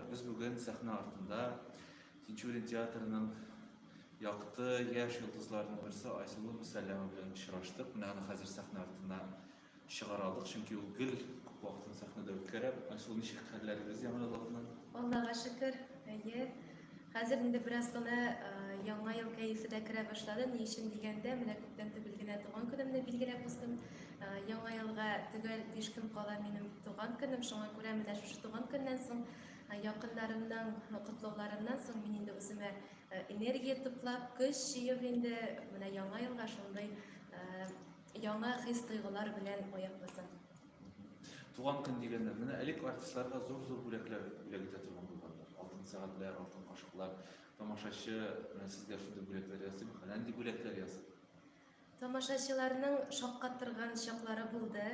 Без бүген сәхнә артында Тинчурин театрының якты яшь йолдызларының берсе Айсылу Мөсәлләмова белән очраштык. Менә аны хәзер сәхнә артына чыгара алдык, чөнки ул гел күп вакытын сәхнәдә үткәрә. Айсылу, ничек хәлләрегез Яңа ел алдыннан? Аллага шөкер, әйе. Хәзер инде бераз гына Яңа ел кәефе дә керә башлады. Ни өчен дигәндә, менә күптән түгел генә туган көнемне билгеләп уздым. Яңа елга төгәл 5 көн кала минем туган көнем. Шуңа күрә менә шушы туган көннән соң, якыннарымның котлауларыннан соң мин инде үземә энергия туплап, көч җыеп инде менә Яңа елга шундый Яңа хис-тойгылар белән аяк басам. Туган көн дигәндә, менә элек артистларга зур-зур бүләкләр бүләк итә торган булганнар. Алтын сәгатьләр, алтын кашыклар. Тамашачы менә сезгә шундый бүләкләр ясыймы? Нинди бүләкләр ясый? Тамашачыларның шаккатырган чаклары булды.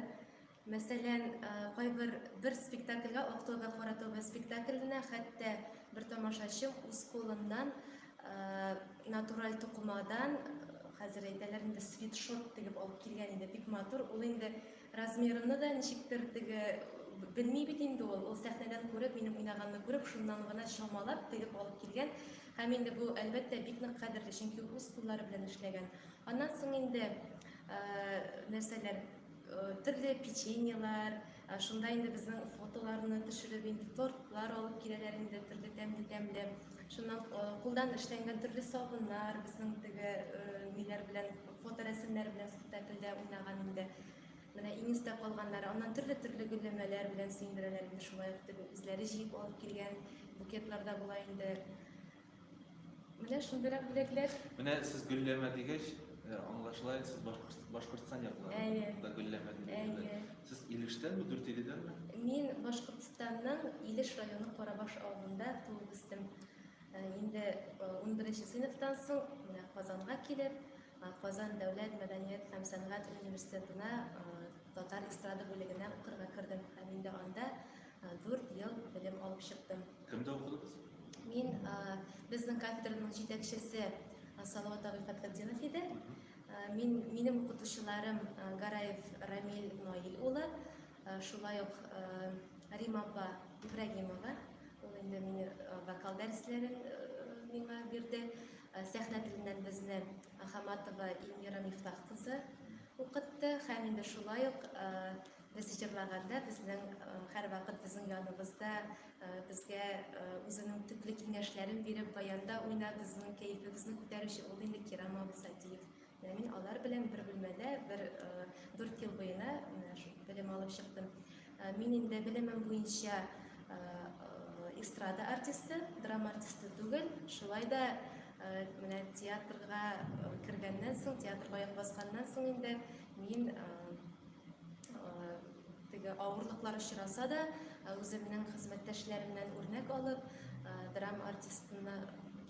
Мәсәлән, кайбер бер спектакльгә, Актүбә кара түбә спектакленә хәтта бер тамашачым үз кулыннан натураль тукымадан, хәзер әйтәләр инде, свитшот тегеп алып килгән иде. Бик матур. Ул инде размерымны да ничектер теге белми бит инде ул. Ул сәхнәдән күреп, минем уйнаганны күреп, шуннан гына чамалап тегеп алып килгән. Һәм инде бу, әлбәттә, бик нык кадерле, чөнки ул үз куллары белән эшләгән. Аннан соң инде нәрсәләр Төрле печеньелар, шунда инде безнең фотоларны төшереп инде тортлар алып киләләр инде төрле тәмле-тәмле. Шуннан кулдан эшләнгән төрле сабыннар, безнең теге ниләр белән фоторәсемнәр белән спектакльдә уйнаган инде. Менә иң истә калганнары. Аннан төрле-төрле гөлләмәләр белән сөендерәләр инде шулай ук теге үзләре җыеп алып килгән букетлар да була инде. Менә шундыйрак бүләкләр. Менә сез гөлләмә дигәч, э, аңлашыла инде, сез Башкорт, Башкортстан яклары. Әйе. Монда гөлләмә дип Әйе. әйтәләр. Сез Илештәнме, Дүртөйледәнме? Мин Башкортстанның Илеш районы Карабаш авылында туып үстем. Э, инде 11 э, сыйныфтан соң менә Казанга килеп, Казан дәүләт мәдәният һәм сәнгать университетына татар эстрада бүлегенә укырга кердем һәм инде анда 4 ел белем алып чыктым. Кемдә укыдыгыз? Мин безнең кафедраның җитәкчесе Салават абый Фәтхетдинов иде. Мин минем укытучыларым Гараев Рамил Наил улы, шулай ук Рима апа Ибрагимова, ул инде мине вокал дәресләрен миңа бирде. Сәхнә теленнән безне Хаматова Эльмира Мифтах кызы укытты һәм инде шулай ук Без җырлаганда безнең һәрвакыт безнең яныбызда безгә үзенең төпле киңәшләрен биреп, баянда уйнап, безнең кәефебезне күтәрүче ул инде Кирам абый Сатиев. Менә мин алар белән бер бүлмәдә бер 4 ел буена менә шул белем алып чыктым. Мин инде белемем буенча эстрада артисты, драма артисты түгел, шулай да менә театрга кергәннән соң, театрга аяк басканнан соң инде мин теге авырлыклар очраса да, үземнең хезмәттәшләремнән үрнәк алып, драма артистына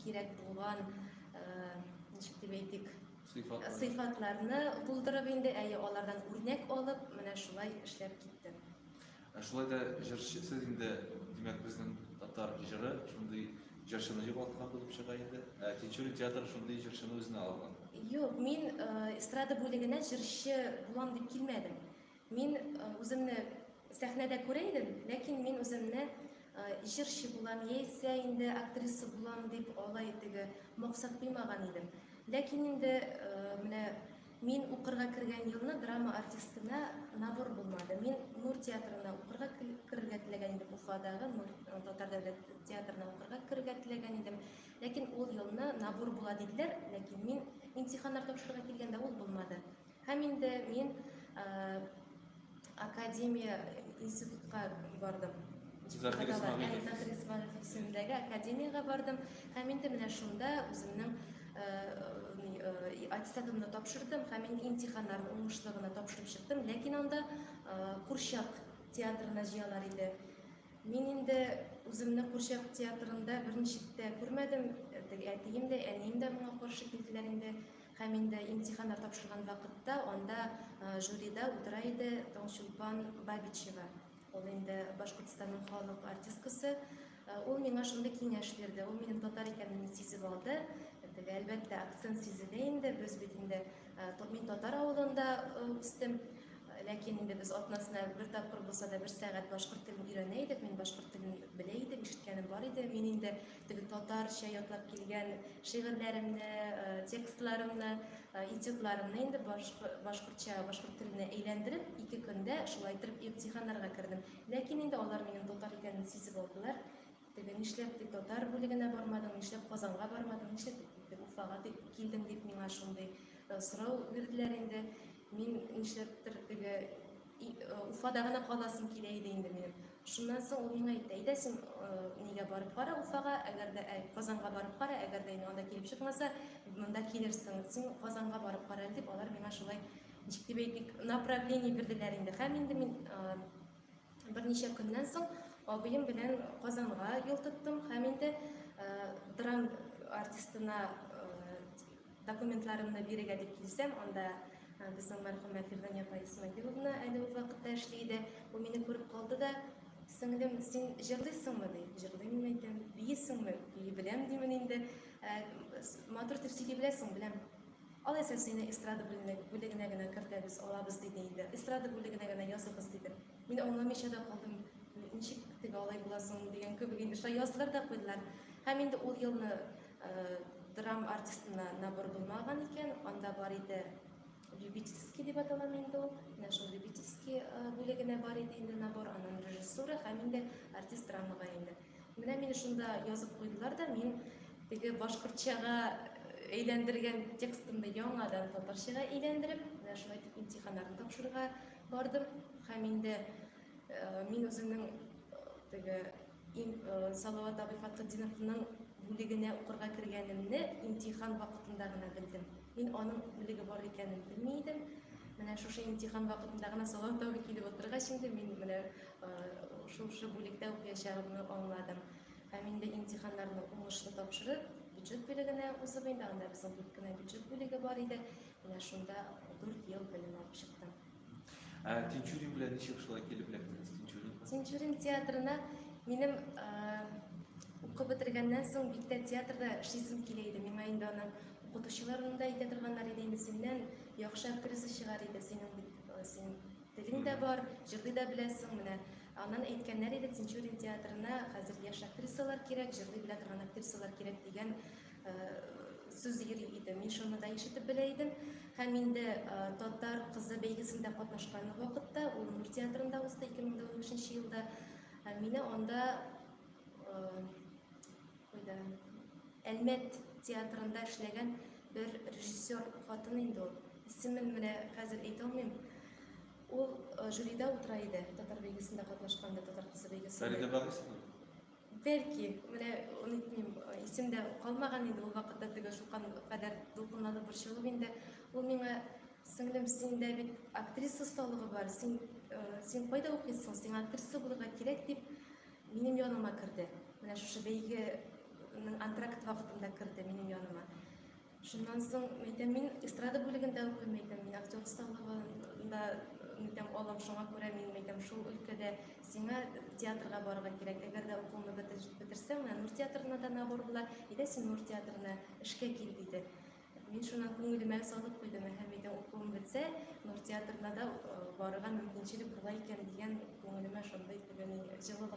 кирәк булган, ничек дип әйтик, сыйфатларны булдырып инде, әйе, алардан үрнәк алып, менә шулай эшләп киттем. Ә шулай да җырчы сез инде, димәк, безнең татар җыры шундый җырчыны югалткан булып чыга инде. Ә Тинчурин театры шундый җырчыны үзенә алган. Юк, мин эстрада бүлегенә җырчы булам дип килмәдем. Мин үземне сәхнәдә күрә идем, ләкин мин үземне җырчы булам яисә инде актриса булам дип алай теге максат куймаган идем. Ләкин инде менә Мин укырга кергән елны драма артистына набор булмады. Мин Нур театрына укырга керергә теләгән идем, Уфадагы Нур татар дәүләт театрына укырга керергә теләгән идем. Ләкин ул елны набор була диделәр, ләкин мин имтиханнар тапшырырга килгәндә ул булмады. Һәм инде мин академия институтка бардым. Закир Исмәгыйлев. Закир Исмәгыйлев исемендәге академиягә бардым. Һәм инде менә шунда үземнең аттестатымны тапшырдым һәм инде имтиханнарны уңышлы гына тапшырып чыктым. Ләкин анда курчак театрына җыялар иде. Мин инде үземне курчак театрында берничек тә күрмәдем. Әтием дә, әнием дә моңа каршы килделәр инде. Һәм инде имтиханнар тапшырган вакытта анда жюрида утыра иде Таңчулпан Бабичева. Ул инде Башкортстанның халык артисткасы. Ул миңа шундый киңәш бирде. Ул минем татар икәнемне сизеп алды. Теге, әлбәттә, акцент сизелә инде. Без бит инде, мин татар авылында үстем. Ләкин инде без атнасына бер тапкыр булса да бер сәгать башкорт телен өйрәнә идек. Мин башкорт телен белә идем, ишеткәнем бар. бар иде. Мин инде теге татарча ятлап килгән шигырьләремне, текстларымны, этюдларымны инде башкортча, башкорт теленә әйләндереп, ике көндә шулай итеп имтиханнарга кердем. Ләкин инде алар минем татар икәнне сизеп алдылар. Теге нишләп дип татар бүлегенә бармадың, нишләп Казанга бармадың, нишләп дип Уфага дип килдең дип миңа шундый сорау бирделәр инде. Мин нишләптер теге Уфада гына каласым килә иде инде минем. Шуннан соң ул миңа әйтте, әйдә син нигә барып кара Уфага, әгәр дә Казанга барып кара, әгәр дә инде анда килеп чыкмаса, монда килерсең. Син Казанга барып кара әле дип, алар миңа шулай ничек дип әйтик, направление бирделәр инде. Һәм инде мин берничә көннән соң абыем белән Казанга юл тоттым һәм инде драм артистына документларымны бирергә дип килсәм, анда безнең мәрхүмә Фирдания апа Исмәгыйловна әле ул вакытта эшли иде. Ул мине күреп калды да, сеңлем, син җырлыйсыңмы ди. Җырлыйм мин әйтәм. Биисеңме? Бии беләм димен инде. Матур итеп сөйли беләсең, беләм. Алайса сине эстрада бүлегенә генә кертәбез, алабыз диде инде. Эстрада бүлегенә генә языгыз диде. Мин аңламыйча да калдым. Ничек теге алай була соң дигән кебек инде шулай яздылар да куйдылар. Һәм инде ул елны драм артистына набор булмаган икән, анда бар иде любительский дип атала инде ул. Менә шул любительский бүлегенә бар иде инде набор, аннан режиссура һәм инде артист драмага инде. Менә мине шунда язып куйдылар да, мин теге башкортчага әйләндергән текстымны яңадан татарчага әйләндереп, менә шулай итеп имтиханнарны тапшырырга бардым. Һәм инде мин үземнең теге Салават абый Фәтхетдиновның бүлегенә укырга кергәнемне имтихан вакытында гына белдем. Мин аның бүлеге бар икәнен белми идем. Менә шушы имтихан вакытында гына Салават абый килеп утыргач инде мин менә шушы бүлектә укыячагымны аңладым. Һәм инде имтиханнарны уңышлы тапшырып, бюджет бүлегенә узып инде, анда безнең дүрт кенә бюджет бүлеге бар иде. Менә шунда 4 ел белем алып чыктым. Ә Тинчурин белән ничек шулай килеп эләктегез Тинчуринга? Тинчурин театрына минем укып бетергәннән соң бик тә театрда эшлисем килә иде. Миңа инде аны укытучыларым да әйтә торганнар иде инде синнән яхшы актриса чыгар иде, синең бит син Телең дә бар, җырлый да беләсең, менә. Аннан әйткәннәр иде, Тинчурин театрына хәзер яшь актрисалар кирәк, җырлый белә торган актрисалар кирәк дигән сүз йөри иде. Мин шуны да ишетеп белә идем. Һәм инде Татар кызы бәйгесендә катнашкан вакытта, ул Нур театрында узды 2015 елда, мине анда кайда Әлмәт театрында эшләгән бер режиссер хатын инде ул. Исемен менә хәзер әйтә алмыйм. Ул жюрида утыра иде, татар бәйгесендә катнашканда, татар кызы бәйгесендә. Фәридә Багыйсова? Бәлки, менә онытмыйм, исемдә калмаган инде ул вакытта теге шулкан кадәр дулкынланып борчылып инде. Ул миңа, сеңлем, синдә бит актриса осталыгы бар, син, син кайда укыйсың, сиңа актриса булырга кирәк дип, минем яныма керде. Менә шушы бәйгенең антракт вакытында керде минем яныма. Шуннан соң, әйтәм, мин эстрада бүлегендә укыйм, әйтәм, мин актер осталыгында, әйтәм, алам, шуңа күрә мин, әйтәм, шул өлкәдә сиңа театрга барырга кирәк. Әгәр дә укуыңны бетерсәң, менә Нур театрына да набор була, әйдә син Нур театрына эшкә кил, диде. Мин шуннан күңелемә салып куйдым, һәм әйтәм, укуым бетсә, Нур театрына да барырга мөмкинчелек була икән дигән күңелемә шундый теге ни җылылык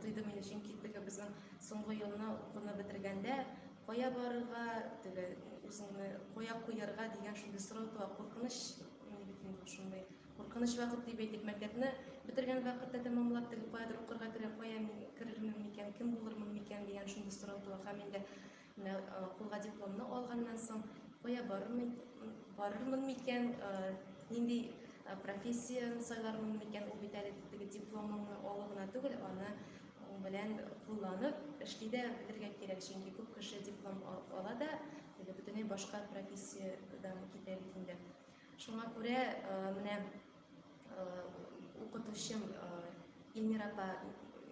тойдым инде, чөнки теге безнең соңгы елны укуны бетергәндә кая барырга, теге үзеңне кая куярга дигән шундый сорау туа, куркыныч бит инде шундый куркыныч вакыт дип әйтик, мәктәпне бетергән вакытта тәмамлап, теге каядыр укырга керә, кая мин керермен микән, кем булырмын микән дигән шундый сорау туа һәм инде Менә кулга дипломны алганнан соң кая барырмын, барырмын микән, нинди профессияне сайлармын микән, ул бит әле теге дипломыңны алу гына түгел, аны белән кулланып эшли дә белергә кирәк, чөнки күп кеше диплом ала да, теге бөтенләй башка профессиядән китә бит инде. Шуңа күрә менә укытучым Илмира апа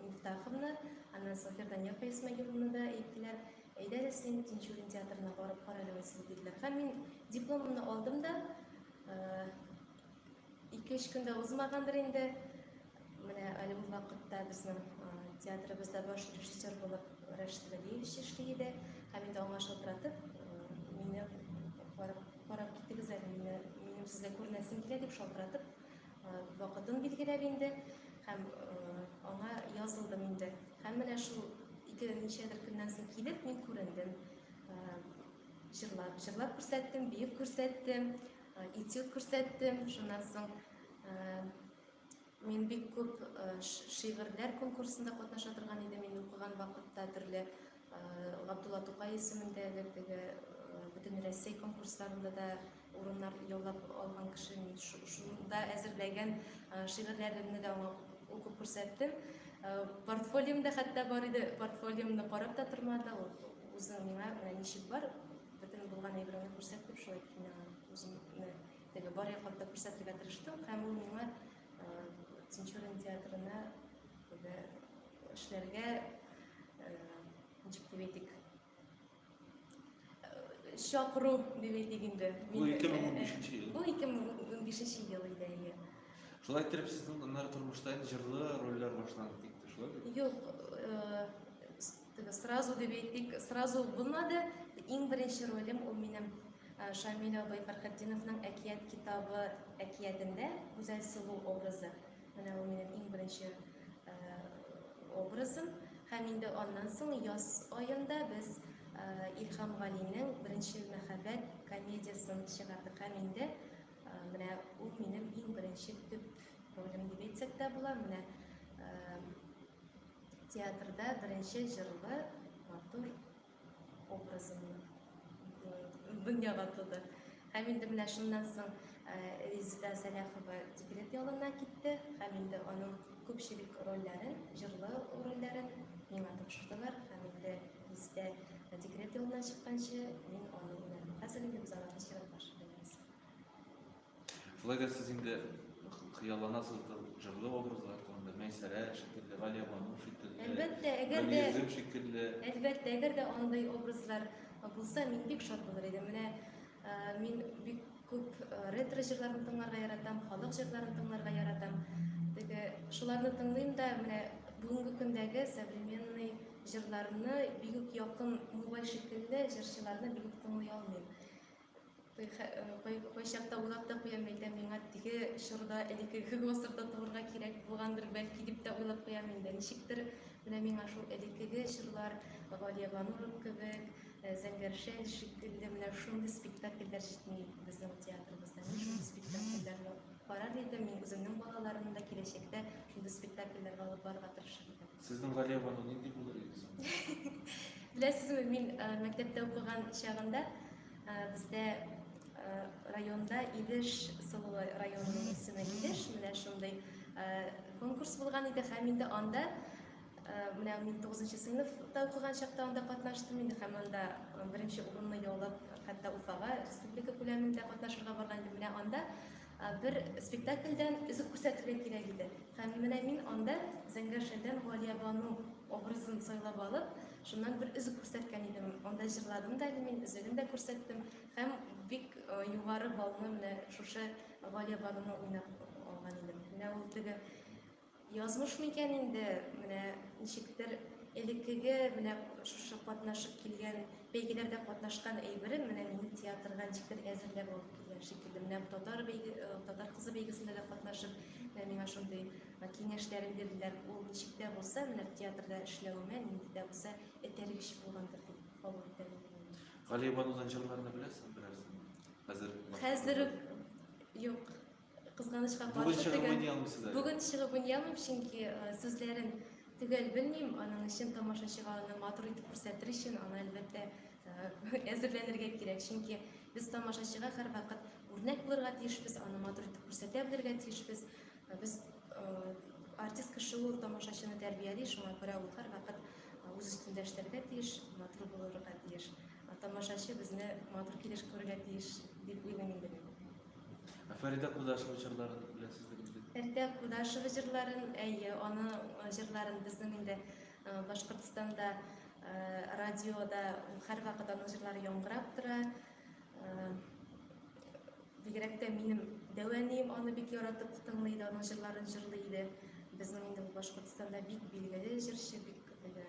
Мифтаховна, аннан соң Фирдания апа Исмәгиловна да әйттеләр, әйдә әле син Тинчурин театрына барып кара әле Василий диделәр. Һәм мин дипломымны алдым да, ике-өч көн дә узмагандыр инде. Менә әле ул вакытта безнең театрыбызда баш режиссер булып Рәшит Вәлиевич эшли иде. Һәм инде аңа шалтыратып, мине барып карап китегез әле, мине, минем сезгә күренәсем килә дип шалтыратып, вакытын билгеләп инде һәм аңа язылдым инде. Һәм менә шул ике ничәдер көннән соң килеп мин күрендем. Җырлап, җырлап күрсәттем, биеп күрсәттем, этюд күрсәттем. Шуннан соң мин бик күп шигырьләр конкурсында катнаша торган идем. Мин укыган вакытта төрле Габдулла Тукай исемендәге теге бөтен Рәсәй конкурсларында да урыннар яулап алган кеше. Мин шунда әзерләгән шигырьләремне дә аңа укып күрсәттем. Портфолиом да хәтта бар иде. Портфолиомны карап та тормады. Ул үзе миңа менә ничек бар, бөтен булган әйбереңне күрсәт дип шулай итеп миңа үземне теге бар яклап та күрсәтергә тырыштым һәм ул миңа Тинчурин театрына теге эшләргә ничек дип әйтик чакыру дип әйтик инде. Бу 2015 ел. Бу 2015 ел иде, әйе. Шулай итеп, сезнең аннары тормышта инде җырлы рольләр башланып китте, шулай бит? Юк, теге сразу дип әйтик, сразу булмады. Иң беренче ролем ул минем Шамил абый Фәрхетдиновның Әкият китабы әкиятендә Гүзәл Сылу образы. Менә ул минем иң беренче образым. Һәм инде аннан соң яз аенда без Илһам Галинең Беренче мәхәббәт комедиясен чыгардык. Һәм инде менә ул минем иң беренче төп ролем дип әйтсәк тә була. Менә театрда беренче җырлы матур образым дөньяга туды. Һәм инде менә шуннан соң Резеда Сәләхова декрет ялына китте һәм инде аның күпчелек рольләрен, җырлы рольләрен миңа тапшырдылар һәм инде Резеда декрет ялыннан чыкканчы мин аны уйнадым. Хәзер инде без аларны чиратлашып уйныйбыз. Шулай да сез инде хыялланасыздыр җырлы образлар турында, Мәйсәрә шикелле, Галиябану шикелле, Әлбәттә, әгәр дә Гөлйөзем шикелле. Әлбәттә, әгәр дә андый образлар булса, мин бик шат булыр идем. Менә мин бик күп ретро җырларны тыңларга яратам, халык җырларын тыңларга яратам. Теге шуларны тыңлыйм да, менә бүгенге көндәге современный җырларны бик үк якын Мубай шикелле җырчыларны бик үк тыңлый алмыйм. Кайчакта уйлап та куям, әйтәм, миңа теге чорда, элеккеге гасырда туырга кирәк булгандыр, бәлки, дип тә уйлап куям инде. Ничектер, менә миңа шул элеккеге чорлар, Галиябану кебек, Зәңгәр шәл шикелле, менә шундый спектакльләр җитми безнең театрыбызда. Мин шундый спектакльләрне карар идем, мин үземнең балаларымны да киләчәктә шундый спектакльләргә алып барырга тырышыр идем. Сезнең Галиябану нинди булыр иде соң? Беләсезме, мин мәктәптә укыган чагында Бездә районда Илеш сылуы районының исеме Илеш, менә шундый конкурс булган иде һәм инде анда менә мин 9 сыйныфта укыган чакта анда катнаштым инде һәм анда беренче урынны яулап, хәтта Уфага республика күләмендә катнашырга барган идем. Менә анда бер спектакльдән өзек күрсәтергә кирәк иде. Һәм менә мин анда Зәңгәр шәлдән Галиябану образын сайлап алып, шуннан бер өзек күрсәткән идем. Анда җырладым да әле мин, өзеген дә күрсәттем. Һәм бик югары баллны менә шушы Галиябануны уйнап алган идем. Менә ул теге язмыш микән инде, менә ничектер элеккеге менә шушы катнашып килгән, бәйгеләрдә катнашкан әйберем менә мине театрга ничектер әзерләп алып килгән шикелле. Менә татар бәйге, татар кызы бәйгесендә дә катнашып, менә миңа шундый киңәшләрен бирделәр. Ул ничек тә булса, менә театрда эшләвемә нинди дә булса этәргеч булгандыр дип кабул итәм. Галиябанудан җырларны беләсезме берәрсен? Хәзер Хәзер үк юк. Кызганычка Бүген каршы чыгып төгәл. уйный алмыйсыз әле. Бүген чыгып уйный алмыйм, чөнки сүзләрен төгәл белмим. Аның өчен тамашачыга аны матур итеп күрсәтер өчен, аны әлбәттә әзерләнергә кирәк. Чөнки без тамашачыга һәрвакыт үрнәк булырга тиешбез, аны матур итеп күрсәтә белергә тиешбез. Без артист кеше ул тамашачыны тәрбияли, шуңа күрә ул һәрвакыт үз өстендә эшләргә тиеш, матур булырга тиеш. Тамашачы безне матур килеш күрергә тиеш дип уйлыйм инде мин. Ә Фәридә Кудашева җырларын беләсездер инде. Фәридә Кудашева җырларын, әйе, аны җырларын безнең инде Башкортстанда радиода һәрвакыт аның җырлары яңгырап тора. Бигрәк тә минем дәү әнием аны бик яратып тыңлый иде, аның җырларын җырлый иде. Безнең инде бу Башкортстанда бик билгеле җырчы, бик теге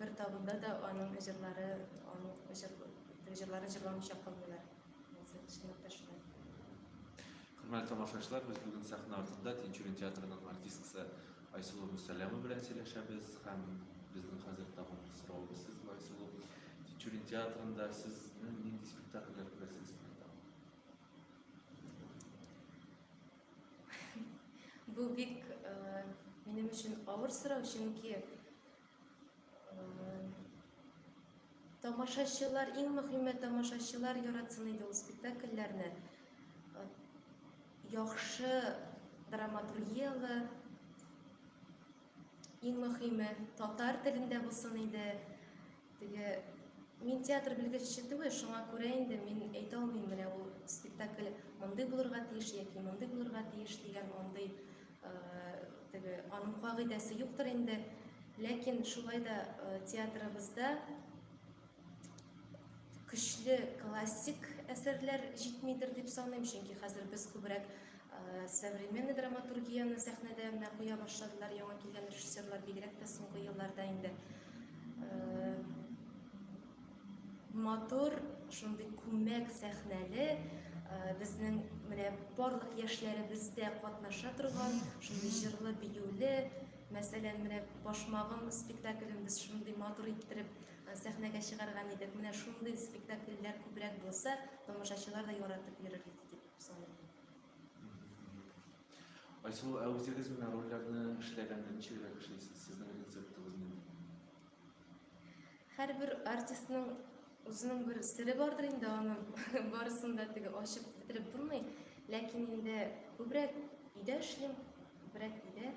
бер табында да аның җырлары, аның җыр, теге җырларын җырламыйча калмыйлар. Чынлап та шулай. Хөрмәтле тамашачылар, без бүген сәхнә артында Тинчурин театрының артисткасы Айсылу Мөсәләмова белән сөйләшәбез һәм безнең хәзер тагын бер соравыбыз сезгә, Айсылу. Тинчурин театрында сезнең нинди спектакльләр күрәсегез килә тагын? Бу бик минем өчен авыр сорау, чөнки тамашачылар, иң мөһиме тамашачылар яратсын иде ул спектакльләрне. Яхшы драматургияле, иң мөһиме татар телендә булсын иде. Теге мин театр белгече түгел, шуңа күрә инде мин әйтә алмыйм, менә ул спектакль мондый булырга тиеш яки мондый булырга тиеш дигән андый теге аның кагыйдәсе юктыр инде. Ләкин шулай да театрыбызда көчле классик әсәрләр җитмидер дип саныйм, чөнки хәзер без күбрәк современный драматургияне сәхнәдә менә куя башладылар яңа килгән режиссерлар, бигрәк тә соңгы елларда инде. Матур, шундый күмәк сәхнәле, безнең менә барлык яшьләребез дә катнаша торган, шундый җырлы, биюле, мәсәлән, менә Башмагым спектаклен без шундый матур иттереп сәхнәгә чыгарган идек. Менә шундый спектакльләр күбрәк булса, тамашачылар да яратып йөрер иде дип саныйм. Айсылу, ә үзегез менә рольләрне эшләгәндә ничегрәк эшлисез? Сезнең рецептыгыз нинди? Һәрбер артистның үзенең бер сере бардыр инде, аны барысын да теге ачып бетереп булмый. Ләкин инде күбрәк өйдә эшлим, күбрәк өйдә.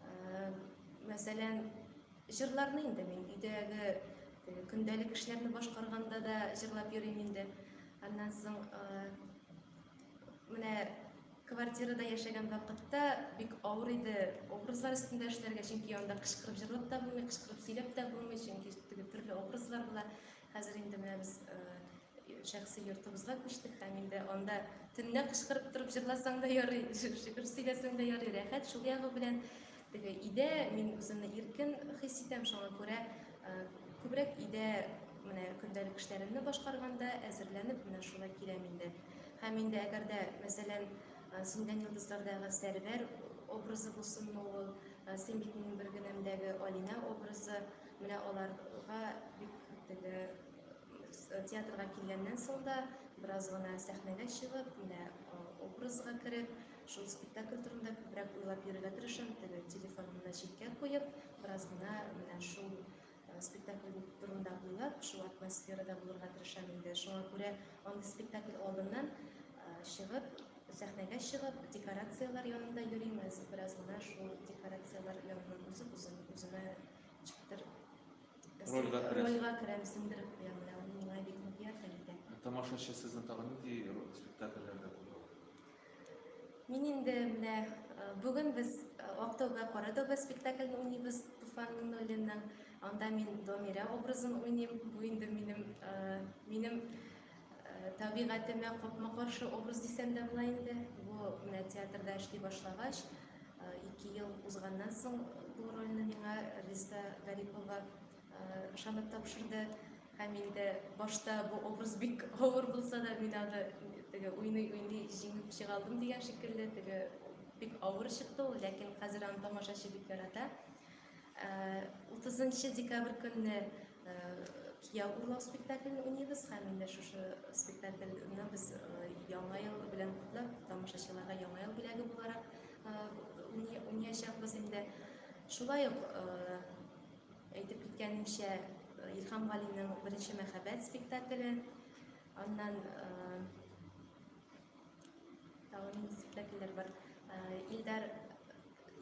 Э, мәсәлән, җырларны инде мин өйдәге теге көндәлек эшләрне башкарганда да җырлап йөрим инде. Аннан соң э, менә квартирада яшәгән вакытта бик авыр иде образлар өстендә эшләргә, чөнки анда кычкырып җырлап та булмый, кычкырып сөйләп тә булмый, чөнки теге төрле образлар була. Хәзер инде менә без э, шәхси йортыбызга күчтек һәм инде анда төнлә кычкырып торып җырласаң да ярый, шигырь сөйләсәң дә ярый, рәхәт шул ягы белән. Теге өйдә мин үземне иркен хис итәм, шуңа күрә э, күбрәк өйдә менә көндәлек эшләремне башкарганда әзерләнеп менә шулай киләм инде. Һәм инде әгәр дә, мәсәлән, Сүнгән йолдызлардагы Сәрвәр образы булсынмы ул, Син бит минем бер генәмдәге Алинә образы, менә аларга бик теге театрга килгәннән соң да бераз гына сәхнәгә чыгып, менә образга кереп, шул спектакль турында күбрәк уйлап йөрергә тырышам, теге телефонымны читкә куеп, бераз гына менә шул спектакль турында уйлап, шул атмосферада булырга тырышам инде. Шуңа күрә андый спектакль алдыннан чыгып, сәхнәгә чыгып, декорацияләр янында йөрим, бераз гына шул декорацияләр яныннан узып, үзем үземә ничектер рольгә керәм, рольгә керәм, сеңдереп куям. Менә ул миңа бик нык ярдәм итә. Тамашачы сезне тагын нинди спектакльләрдә күрә ала? Мин инде менә бүген без Актауга Каратауга спектаклен уйныйбыз Туфан Миңнуллинның. Анда мин Дамирә образын уйныйм. Бу инде минем минем табигатемә капма-каршы образ дисәм дә була инде. Бу менә театрда эшли башлагач, 2 ел узганнан соң бу рольне миңа Резеда Гарипова ышанып тапшырды. Һәм инде башта бу образ бик авыр булса да, мин аны теге уйный-уйный җиңеп чыга алдым дигән шикелле, теге бик авыр чыкты ул, ләкин хәзер аны тамашачы бик ярата. 30 декабрь көнне Кияү урлау спектаклен уйныйбыз һәм инде шушы спектакльне без Яңа ел белән котлап, тамашачыларга Яңа ел бүләге буларак уйнаячакбыз инде. Шулай ук Әйтеп киткәнемчә, Илһам Галинең Беренче мәхәббәт спектакле, аннан тагын нинди спектакльләр бар? Илдар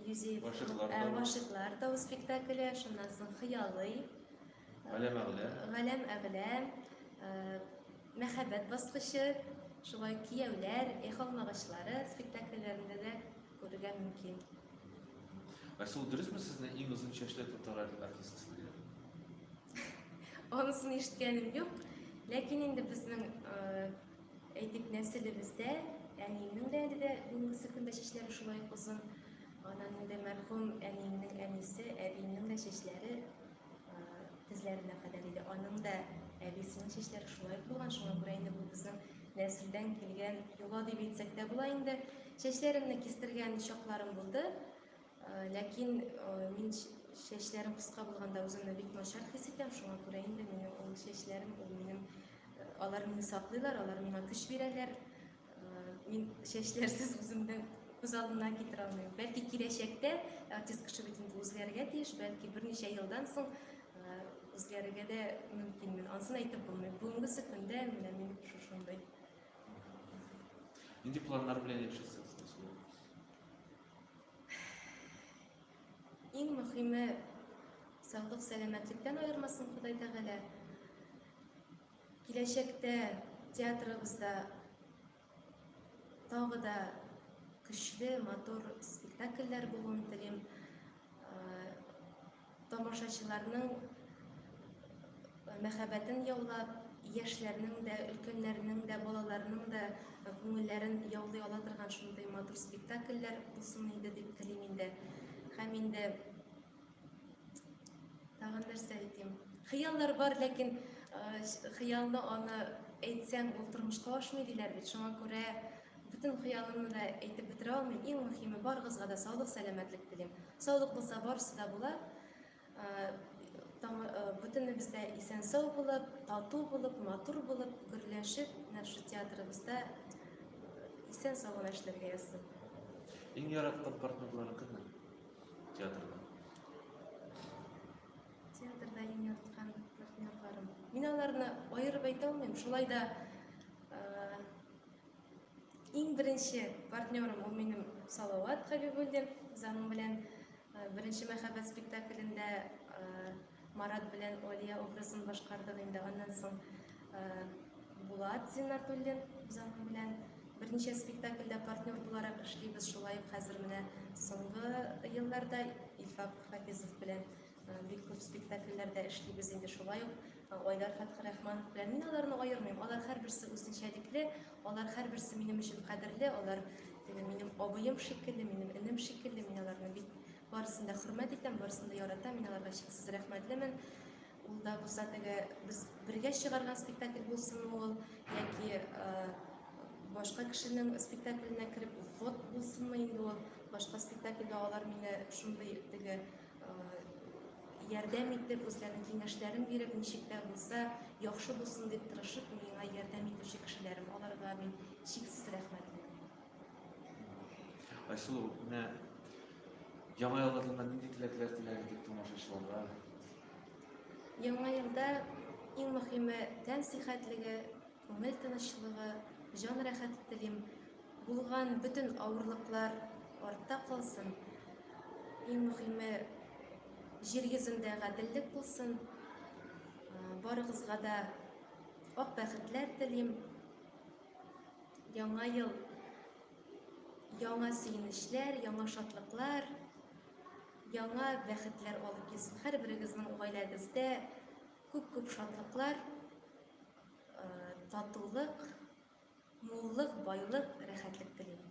Юзеев Гашыйклар тавы спектакле, шуннан соң Хыялый, Галәм әгъләм, Галәм әгъләм, Мәхәббәт баскычы, шулай Кияүләр, Эх алмагачлары спектакльләрендә дә күрергә мөмкин. Айсылу, дөресме сезне иң озын чәчле татар артисткасы диләр? Анысын ишеткәнем юк. Ләкин инде безнең, әйтик, нәселебездә әниемнең дә әле дә бүгенгесе көндә чәчләре шулай ук озын. Аннан инде мәрхүм әниемнең әнисе, әбиемнең дә чәчләре тезләренә кадәр иде. Аның да әбисенең чәчләре шулай ук булган. Шуңа күрә инде бу безнең нәселдән килгән йола дип әйтсәк тә була инде. Чәчләремне кистергән чакларым булды. Ләкин мин Чәчләрем кыска булганда үземне бик начар хис итәм, шуңа күрә инде минем ул чәчләрем, ул минем, алар мине саклыйлар, алар миңа көч бирәләр. Мин чәчләрсез үземне күз алдына китерә алмыйм. Бәлки киләчәктә артист кеше бит инде үзгәрергә тиеш, бәлки берничә елдан соң үзгәрергә дә мөмкинмен. Ансын әйтеп булмый. Бүгенгесе көндә менә мин шушындый. Нинди планнар белән яшисез? Иң мөхиме, саулык, сәламәтлектән аермасын Ходай Тәгалә. Киләчәктә театрыбызда тагы да көчле, матур спектакльләр булуын телим. Тамашачыларның мәхәббәтен яулап, яшьләрнең дә, өлкәннәрнең дә, балаларның да күңелләрен яулый ала торган шундый матур спектакльләр булсын иде дип телим инде. Һәм инде тагын нәрсә әйтим? Хыяллар бар, ләкин хыялны аны әйтсәң, ул тормышка ашмый диләр бит. Шуңа күрә бөтен хыялымны да әйтеп бетерә алмыйм. Иң мөһиме, барыгызга да саулык, сәламәтлек телим. Саулык булса, барысы да була. Бөтенебез дә исән-сау булып, тату булып, матур булып, гөрләшеп, менә шушы театрыбызда исән-сау гына эшләргә язсын. Иң яраткан партнерларың кемнәр театрда? Театрда иң яраткан партнерларым. Мин аларны аерып әйтә алмыйм. Шулай да иң беренче партнерым ул минем Салават Хәбибуллин. Без аның белән беренче мәхәббәт спектаклендә Марат белән Олия образын башкардык инде. Аннан соң Булат Зиннатуллин, без аның белән берничә спектакльдә партнер буларак эшлибез. Шулай ук хәзер менә соңгы елларда Илфак Хафизов белән бик күп спектакльләрдә эшлибез инде. Шулай ук Айдар Фәтхрахманов белән. Мин аларны аермыйм. Алар һәрберсе үзенчәлекле, алар һәрберсе минем өчен кадерле, алар теге минем абыем шикелле, минем энем шикелле. Мин аларны бик барысын да хөрмәт итәм, барысын да яратам. Мин аларга чиксез рәхмәтлемен. Ул да булса теге без бергә чыгарган спектакль булсынмы ул, яки башка кешенең спектакленә кереп ввод булсынмы инде ул, башка спектакльдә алар мине шундый теге ярдәм итеп, үзләренең киңәшләрен биреп, ничек тә булса яхшы булсын дип тырышып, миңа ярдәм итүче кешеләрем, аларга мин чиксез рәхмәтлемен. Айсылу, менә Яңа ел алдыннан нинди теләкләр теләр идек тамашачыларга? Яңа елда иң мөһиме тән сихәтлеге, күңел тынычлыгы, җан рәхәте телим. Булган бөтен авырлыклар артта калсын. Иң мөһиме җир йөзендә гаделлек булсын. Барыгызга да ак бәхетләр телим. Яңа ел яңа сөенечләр, яңа шатлыклар, яңа бәхетләр алып килсен. Һәрберегезнең гаиләгездә күп-күп шатлыклар, татулык, муллык, байлык, рәхәтлек телим.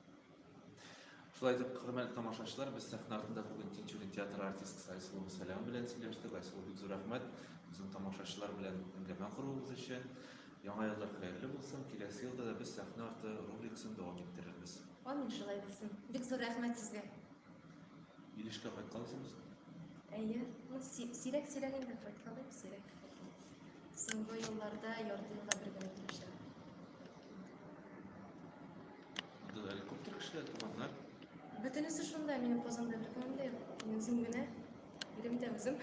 Шулай итеп, хөрмәтле тамашачылар, без сәхнә артында бүген Тинчурин театры артисткасы Айсылу Мөсәләмова белән сөйләштек. Айсылу, бик зур рәхмәт безнең тамашачылар белән әңгәмә коруыгыз өчен. Яңа еллар хәерле булсын. Киләсе елда да без сәхнә арты рубрикасын дәвам иттерербез. Амин, шулай булсын. Бик зур рәхмәт сезгә. Илешкә кайткалыйсызмы соң? Әйе, ну сирәк-сирәк инде кайткалыйм, сирәк. Соңгы елларда ярты елга бер генә килеп чыга. Анда да әле күптер кешеләр, туганнар. Бөтенесе шунда, минем Казанда беркемем дә юк. Мин үзем генә, ирем дә үзем.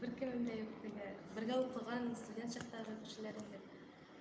Беркемем дә юк теге. Бергә укыган студент чактагы кешеләр инде.